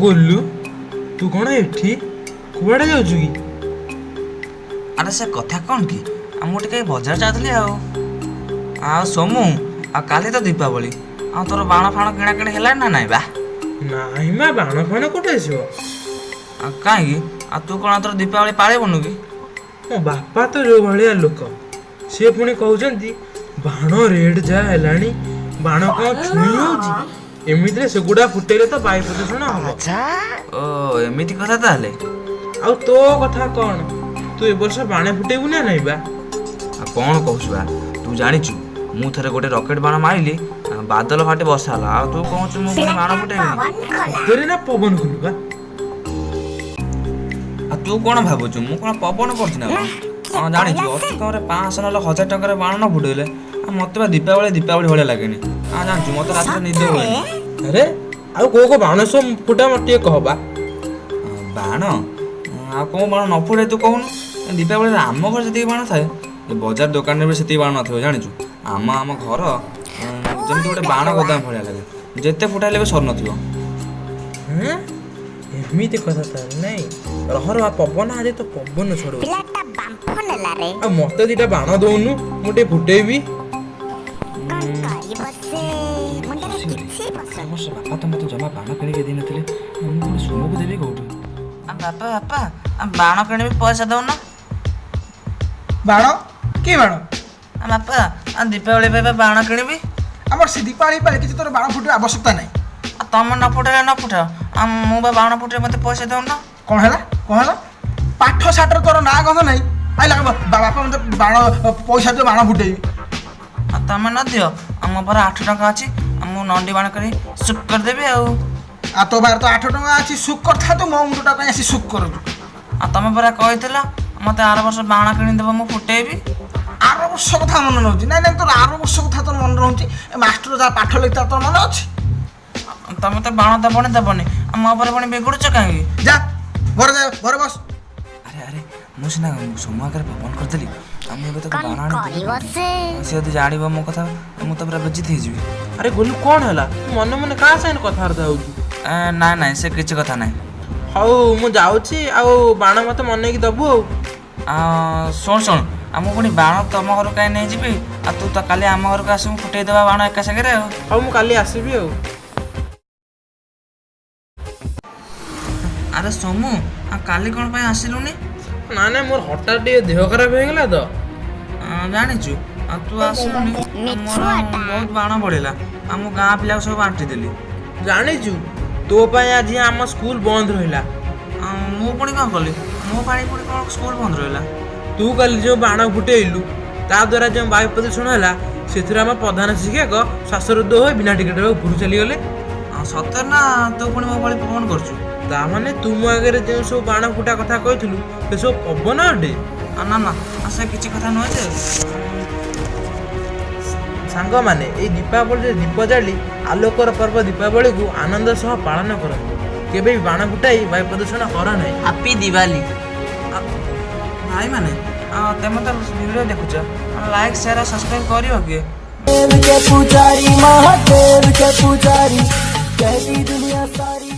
ଗୋଲୁ, ତୁ କ'ଣ ଏଠି କୁଆଡ଼େ ଯାଉଛୁ କି? ଆରେ ସେ କଥା କ'ଣ କି, ଆଉ ମୁଁ ଟିକେ ବଜାର ଯାଉଥିଲି। ଆଉ ଆଉ ସୋମୁ, ଆଉ କାଲି ତ ଦୀପାବଳି, ଆଉ ତୋର ବାଣ ଫାଣ କିଣାକିଣି ହେଲାଣି ନା ନାଇଁ ବା? ନାଇଁ ମା, ବାଣ ଫାଣ କୋଉଠି ଆସିବ? ଆଉ କାହିଁକି, ଆଉ ତୁ କ'ଣ ତୋର ଦୀପାବଳି ପାଳିବୁନୁ କି? ମୋ ବାପା ତ ଯୋଉ ଭଳିଆ ଲୋକ, ସିଏ ପୁଣି କହୁଛନ୍ତି ବାଣ ରେଟ୍ ଯାହା ହେଲାଣି, ବାଣ କ'ଣ ଛୁଇଁ ହେଉଛି? ଏମିତିରେ ସେଗୁଡ଼ା ଫୁଟେଇଲେ ତ ବାୟୁ ପ୍ରଦୂଷଣ ହବ। ଓ, ଏମିତି କଥା ତାହେଲେ। ଆଉ ତୋ କଥା କ'ଣ? ତୁ ଏ ବର୍ଷ ବାଣ ଫୁଟେଇବୁ ନା ନାଇଁ ବା? ଆଉ କ'ଣ କହୁଛୁ ବା, ତୁ ଜାଣିଛୁ ମୁଁ ଥରେ ଗୋଟେ ରକେଟ ବାଣ ମାରିଲି, ବାଦଲ ଫାଟି ବର୍ଷା ହେଲା। ଆଉ ତୁ କହୁଛୁ ମୁଁ ପୁଣି ବାଣ ଫୁଟେଇବିନି? ସତରେ ନା ପବନ କଲୁ ବା? ଆଉ ତୁ କ'ଣ ଭାବୁଛୁ, ମୁଁ କ'ଣ ପବନ କରୁଛି ନା କ'ଣ? ହଁ ଜାଣିଛୁ, ଅତି କମରେ 500 ନହେଲେ 1000 ଟଙ୍କାରେ ବାଣ ନ ଫୁଟେଇଲେ ଆଉ ମୋତେ ବା ଦୀପାବଳି ଦୀପାବଳି ଭଳିଆ ଲାଗେନି। ଆଉ ଜାଣିଛୁ, ମୋତେ ରାତିରେ ନିଦ ହୁଏନି। ଆରେ, ଆଉ କୋଉ କୋଉ ବାଣ ସବୁ ଫୁଟା ମତେ ଟିକେ କହ ବା। ବାଣ ଆଉ କୋଉ ବାଣ ନ ଫୁଟେ ତୁ କହୁନୁ? ଦୀପାବଳିରେ ଆମ ଘରେ ଯେତିକି ବାଣ ଥାଏ, ଏ ବଜାର ଦୋକାନରେ ବି ସେତିକି ବାଣ ନଥିବ। ଜାଣିଛୁ, ଆମ ଆମ ଘର ଯେମିତି ଗୋଟେ ବାଣ ଗୋଦାମ ଭଳିଆ ଲାଗେ, ଯେତେ ଫୁଟାଇଲେ ବି ସରୁନଥିବ। ହେଁ, ଏମିତି କଥା ତାହେଲେ? ନାଇଁ ରହ ରହ, ପବନ ଆଜି ତ ପବନ ଛଡଉଛି। ପିଲାଟା ବାମ୍ଫ ନେଲାରେ। ଆଉ ମତେ ଦିଟା ବାଣ ଦଉନୁ, ମୁଁ ଟିକେ ଫୁଟେଇବି। କଣ କରିବ ସେ, ମୁଣ୍ଡରେ କିଛି ପଶୁନି। ବର୍ଷ ବାପା ତ ମୋତେ ଜମା ବାଣ କିଣିକି ଦେଇନଥିଲେ, ମୁଁ ପୁଣି ସୋମକୁ ଦେବି କୋଉଠୁ? ବାପା ବାପା, ବାଣ କିଣିବି, ପଇସା ଦଉନ। ବାଣ? କି ବାଣ? ବାପା, ଦୀପାବଳି ପାଇଁ ବା ବାଣ କିଣିବି। ଆମର ସେ ଦୀପାବଳି ପାଇଁ କିଛି ତୋର ବାଣ ଫୁଟିବା ଆବଶ୍ୟକତା ନାହିଁ। ଆଉ ତମେ ନ ଫୁଟେଇଲେ ନ ଫୁଟାଅ, ଆଉ ମୁଁ ବା ବାଣ ଫୁଟେଇ ମୋତେ ପଇସା ଦଉନ। କ'ଣ ହେଲା, କ'ଣ ହେଲା? ପାଠ ସାଠରେ ତୋର ନାଁ ଗନ୍ଧ ନାହିଁ, ଆଇଲା ବାପା ମୋତେ ବାଣ ପଇସା ଦିଅ, ବାଣ ଫୁଟେଇବି। ଆଉ ତମେ ନ ଦିଅ, ଆଉ ମୋ ପାଖରେ 8 ଟଙ୍କା ଅଛି, ଆଉ ମୁଁ ନଣ୍ଡି ବାଣ କରି ସୁପ୍ କରିଦେବି। ଆଉ ଆଉ ତୋ ପାଖରେ ତ 8 ଟଙ୍କା ଅଛି, ସୁକ୍ କରିଥାନ୍ତୁ, ମୋ ମୁଣ୍ଡଟା କାଇଁ ଆସି ସୁକ୍ କରୁଛୁ? ଆଉ ତମେ ପରା କହିଥିଲ ମୋତେ ଆର ବର୍ଷ ବାଣ କିଣିଦେବ, ମୁଁ ଫୁଟେଇବି। ଆର ବର୍ଷ କଥା ମନେ ରହୁଛି? ନାଇଁ ନାଇଁ, ତୋର ଆର ବର୍ଷ କଥା ତୋର ମନେ ରହୁଛି? ଏ ମାଷ୍ଟର ଯାହା ପାଠ ଲେଖିଥିଲା ତୋର ମନେ ଅଛି? ତମେ ତ ବାଣ ଦବନି ଦବନି, ଆଉ ମୋ ଉପରେ ପୁଣି ବିଗୁଡୁଛ କାହିଁକି? ଯା ଘରେ, ଯା ଘରେ ବସ। ଆରେ ଆରେ, ମୁଁ ସିନା ସୋମ ଆଗରେ ପବନ କରିଦେଲି, ଆଉ ମୁଁ ଏବେ ତାକୁ କଣ ବାଣ ଆଣି ଦେବି କରିବ କୋଉଠି? ସେ? ସେ ଯଦି ଜାଣିବ ମୋ କଥା, ମୁଁ ତ ପୁରା ବେଜିତ ହେଇଯିବି। ଆରେ ଗୋଲୁ, କ'ଣ ହେଲା? ତୁ ମନେ ମନେ କାହା ସାଙ୍ଗରେ କଥାବାର୍ତ୍ତା ହଉଛୁ? ନାଇଁ ନାଇଁ, ସେ କିଛି କଥା ନାହିଁ। ହଉ, ମୁଁ ଯାଉଛି, ଆଉ ବାଣ ମତେ ମନେଇକି ଦବୁ। ଆଉ ଶୁଣ ଶୁଣ, ଆଉ ମୁଁ ପୁଣି ବାଣ ତମ ଘରକୁ କାହିଁ ନେଇଯିବି? ଆଉ ତୁ ତ କାଲି ଆମ ଘରକୁ ଆସିବୁ, ଫୁଟେଇ ଦେବା ବାଣ ଏକା ସାଙ୍ଗରେ। ଆଉ ହଉ, ମୁଁ କାଲି ଆସିବି। ଆଉ ଆରେ ସୋମୁ, ଆଉ କାଲି କ'ଣ ପାଇଁ ଆସିଲୁନି? ନା ନା, ମୋର ହଠାତ୍ ଟିକେ ଦେହ ଖରାପ ହେଇଗଲା ତ। ଜାଣିଛୁ, ଆଉ ତୁ ଆସିଲୁନି, ଆଉ ମୋର ମିଛୁଆଟା। ବହୁତ ବାଣ ବଳିଲା, ଆଉ ମୁଁ ଗାଁ ପିଲାକୁ ସବୁ ବାଣ୍ଟିଦେଲି। ଜାଣିଛୁ, ତୋ ପାଇଁ ଆଜି ଆମ ସ୍କୁଲ ବନ୍ଦ ରହିଲା। ଆଉ ମୁଁ ପୁଣି କ'ଣ କଲି? ମୋ ପାଇଁ ପୁଣି କ'ଣ ସ୍କୁଲ ବନ୍ଦ ରହିଲା? ତୁ କାଲି ଯେଉଁ ବାଣ ଫୁଟେଇଲୁ, ତା ଦ୍ୱାରା ଯେଉଁ ବାୟୁ ପ୍ରଦୂଷଣ ହେଲା, ସେଥିରେ ଆମ ପ୍ରଧାନ ଶିକ୍ଷକ ଶ୍ୱାସରୁଦ୍ଧ ହୋଇ ବିନା ଟିକେଟରେ ଉପରକୁ ଚାଲିଗଲେ। ଆଉ ସତରେ ନା ତୁ ପୁଣି ମୋ ଭଳି ପବନ କରୁଛୁ? ତା ମାନେ ତୁ ମୋ ଆଗରେ ଯେଉଁ ସବୁ ବାଣ ଫୁଟା କଥା କହିଥିଲୁ, ସେସବୁ ପବନ ଅଟେ? ଆଉ ନା ନା, ଆଉ ସେ କିଛି କଥା ନୁହେଁ ଯେ। ସାଙ୍ଗମାନେ, ଏଇ ଦୀପାବଳିରେ ଦୀପ ଜାଳି ଆଲୋକର ପର୍ବ ଦୀପାବଳିକୁ ଆନନ୍ଦ ସହ ପାଳନ କରନ୍ତୁ। କେବେ ବି ବାଣ ଫୁଟାଇ ବାୟୁ ପ୍ରଦୂଷଣ କର ନାହିଁ। ହାପି ଦିୱାଲି ଭାଇମାନେ। ତମେ ତ ଭିଡ଼ିଓ ଦେଖୁଛ, ଲାଇକ୍ ସେୟାର ସବସ୍କ୍ରାଇବ୍ କରିବ କିଏ? के पुजारी, महादेव के पुजारी, कहती दुनिया सारी।